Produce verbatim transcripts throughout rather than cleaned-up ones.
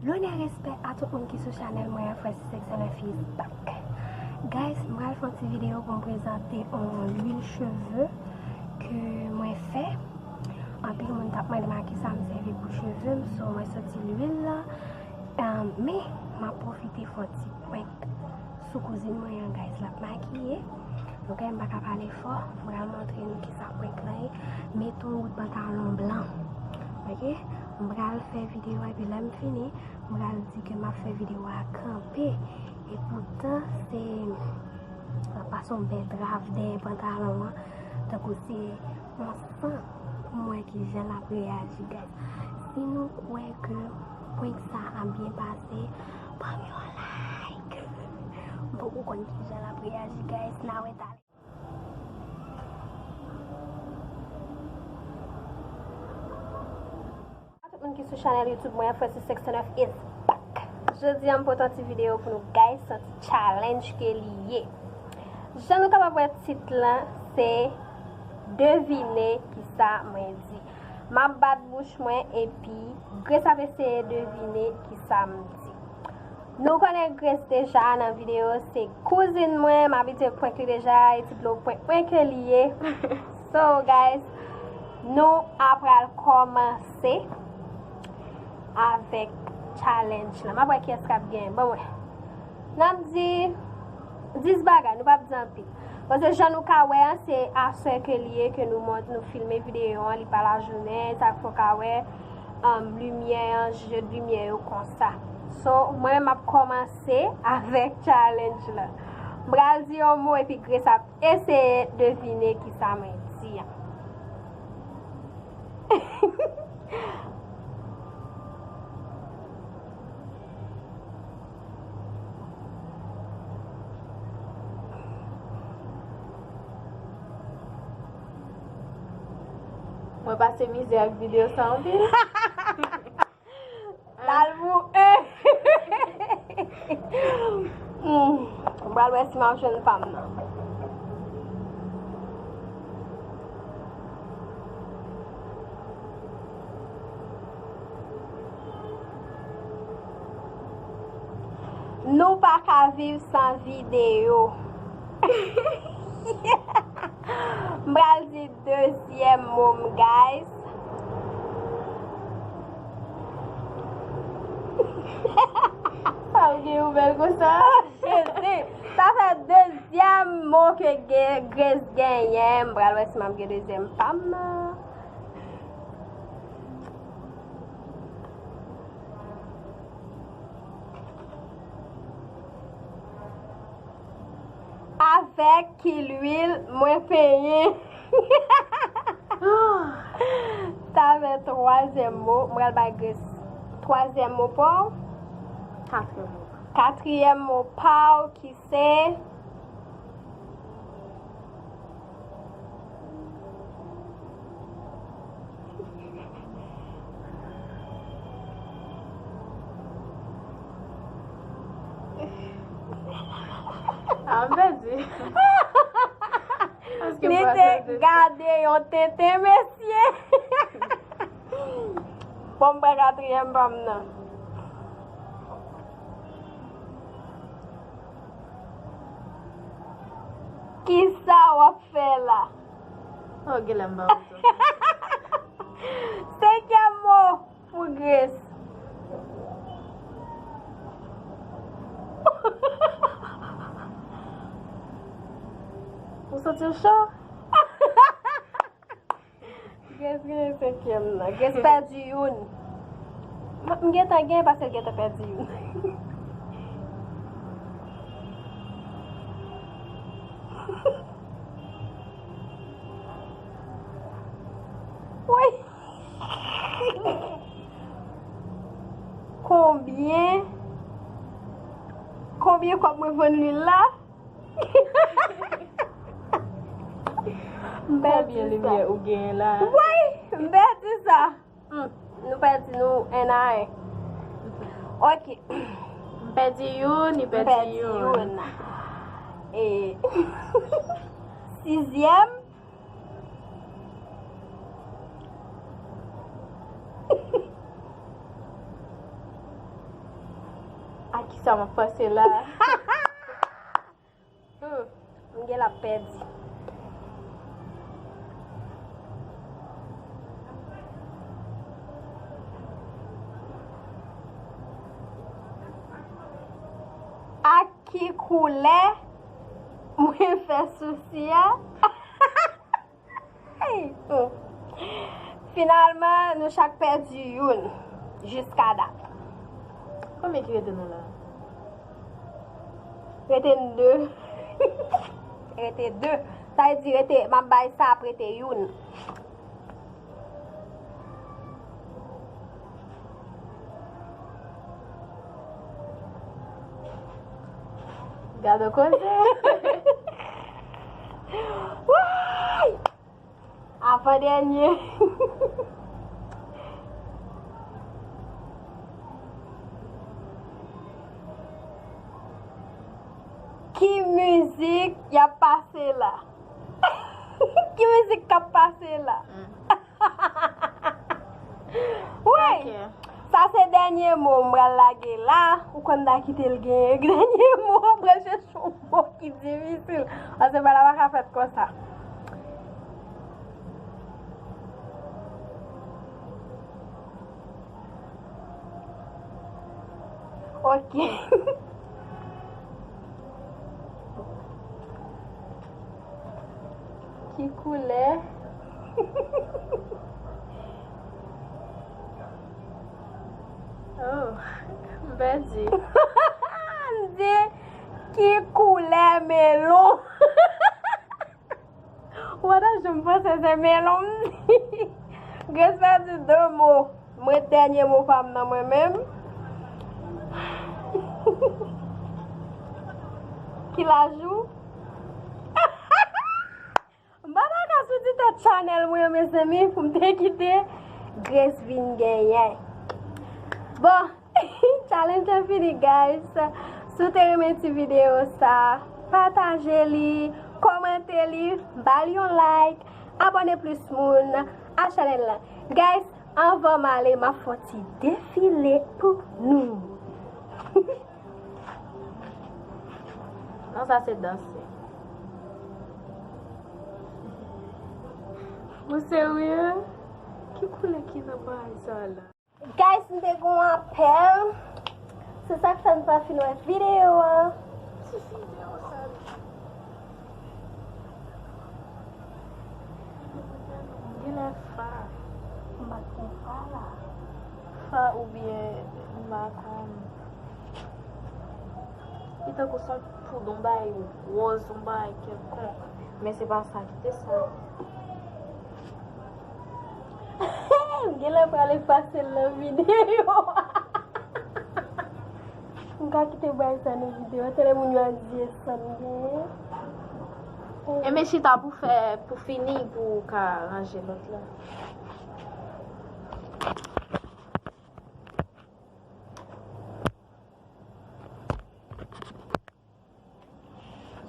Lonè, respè a tout moun ki sou chanèl mwen an, Francis Sexy Life is back. Guys, m pral fè yon ti videyo pou m prezante yon lwil cheve ke mwen fè. Anpil moun t ap mande m a kisa m sèvi pou cheve m, so mwen soti lwil la. Um, men, m ap pwofite fè yon ti prank sou kouzin mwen an, guys, l ap makiye. Ok, m pa ka pale fò, m pral montre nou kisa prank lan ye. Mete yon bout pantalon blan. Ok, m pral fè videyo a, epi lè m fini, m pral di ke m ap fè videyo a kanpe. E poutan, se, m ap pase yon bèl drav dèyè pantalon an, tankou se yon san, pou m wè kijan l ap reyaji, guys. Si nou kwè ke prank sa ap byen pase, ban m yon like. M poko konn kijan l ap reyaji, guys. N a wè talè. A tout moun ki sou chanèl YouTube mwen, Francis Sexy Life is back. Jodi a, m pote yon ti videyo pou nou, guys, se yon ti challenge ke li ye. Jan nou kapab wè tit lan, se devine kisa mwen di. M ap bat bouch mwen epi Grace ap eseye devine kisa m di. Nou konnen Grace deja nan videyo, se kouzin mwen, m abitye prank li deja, e ti dlo prank mwen ke li ye. So, guys, nou apral kòmanse avèk challenge lan. M ap wè kiyès k ap genyen. Bon, mwen. N ap di dis bagay, nou p ap di anpil. Paske jan nou ka wè an, se aswè ke li ye ke nou mont, nou filme videyo an, li pa lajounen, sa k fè w ka wè, um, limyè an, je de limyè yo konsa. So, mwen menm m ap kòmanse avèk challenge lan. M pral di yon mo epi Grace ap eseye devine kisa mwen di an. Mwen pase mizè ak videyo sa anpil. L al pou en. Hmm. M pral wè si m ap jwenn pa m nan. Nou pa ka viv san videyo. M pral di dezyèm mo m, guys. Sa ou gen ou bèl konsa? Jezi, sa fè dezyèm mo ke gen, Grace genyen. M pral wè si m ap gen dezyèm pa m nan. Avèk ki lwil mwen penyen? Sa fè twazyèm mo. Mwen al bay Grace. Twazyèm mo pa w. Katriyèm mo. Katriyèm mo pa w ki se. Ah, m pèdi. Li te gade yon tenten, mesye. Bon, m pran katriyèm pa m nan. Kisa w ap fè la? Oh, genlè m pa wè tou. Senkyèm mo pou Grace. Ou santi w cho? Grace genyen senkyèm nan. Grace pèdi youn. M, m gentan genyen paske l gentan pèdi youn. Woy! Konbyen, konbyen kòb mwen vann lwil la? M pèdi sa. Konbyen limyè ou genyen la? Woy, m pèdi sa. Hmm, nou pèdi nou en a en. Ok. M pèdi youn, li pèdi youn. M pèdi youn. E sizyèm. A kisa m ap panse la? Hmm, m gen la pèdi. Ak ki koulè mwen fè sousi a? Hey! Hmm. Finalman, nou chak pèdi youn jiska dat. Konbyen ki rete nou la? Rete n de. Rete de. Sa vle di rete, m ap bay sa ap rete youn. Gade koze. Woy! Avan dènye. Ki mizik y ap pase la? Ki mizik k ap pase la? Wi! Ok. Sa se dènye mo m pral lage la. Ou konn m ta kite l genyen. Dènye mo, m pral chèche yon mo ki difisil. Paske bagay la pa ka fèt konsa. Ok. Ki koulè? Oh, m pèdi. M di, ki koulè melon? Ou pa ta janm panse se melon m di. Grace pèdi de mo. Mwen, dènye mo pa m nan mwen menm. Ki laj ou? M pa ta ka sou ti tèt chanèl mwen, mezanmi, pou m te kite Grace vin genyen. Bon, challenge lan fini, guys. Si w te renmen ti videyo sa, pataje li, kòmante li, ba l yon like, abòne plis moun a chanèl lan. Guys, anvan m ale, m ap fè yon ti defile pou nou. Non, sa se danse. Ou serye? Ki koulè ki nan bagay sa la? Guys, m te gen yon apèl. Se sa k fè m pa fin wè videyo an. Ti videyo sa. Genlè fa. M pa t konn fa la. Fa oubyen m pa konn. Li tankou se yon poud, yon bagay wòz, yon bagay kèlkonk. Men se pa sa ki te sa. M genlè pral efase l nan videyo a. M ka kite bay sa nan videyo a, tande moun yo ap di e sa m genyen. Enben chita pou fè, pou fini, pou w ka ranje lòt la.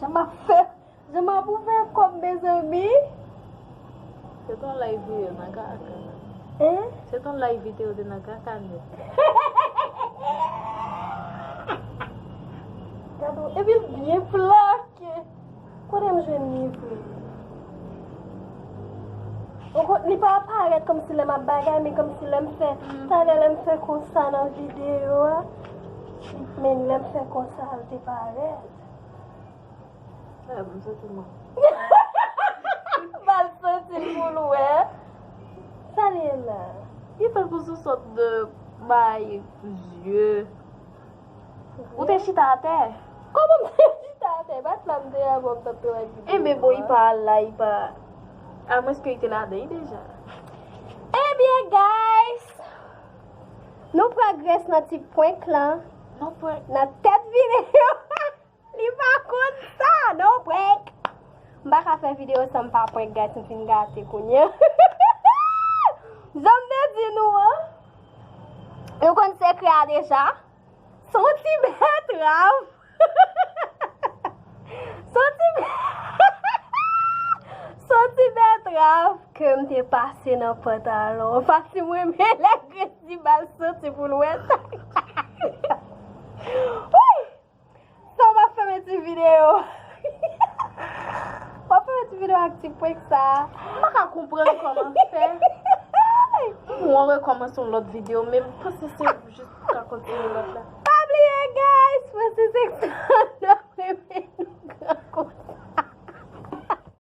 Jan m ap fè, jan m ap ouvè kò m, mezanmi. Se t on live ou ye nan kaka. Hein? Se t on live ou te nan kaka nèt. Gade w, epi l byen plake. Kote m jwenn li vre? Ou kon, li pa parèt kòmsi lè m ap bagay, men kòmsi lè m fè, talè lè m fè konsa nan videyo a, men lè m fè konsa, l te parèt. Sa m santi mwen. Ba l santi l pou l wè. Sa l ye la? Li tankou sou sòt de bay zye. Ou te chita atè? Kòman m te chita atè? Bat la m te a bò m t ap travay videyo. Enben bon, li pa al la, li pa. Amwenske li te ladan li deja. Ebyen, guys, nou pran Grace nan ti prank lan. Non prank. Nan tèt videyo. Li pa konn sa, non prank. M pa ka fè videyo san m pa prank, guys, m fin gate kounye a. Jan m te di nou an, nou konn sekrè a deja. Se yon ti bètrav. Se yon ti bè-, se yon ti bètrav ke m te pase nan pantalon. Pati mwen, men lè Grace di ba l santi pou l wè sa. Ak ti prank sa. M pa ka konprann kòman fè. Mwen rekòmanse yon lòt videyo, men m panse se jis pou ka kontinye lòt la. Pa bliye, guys, Francis Extra.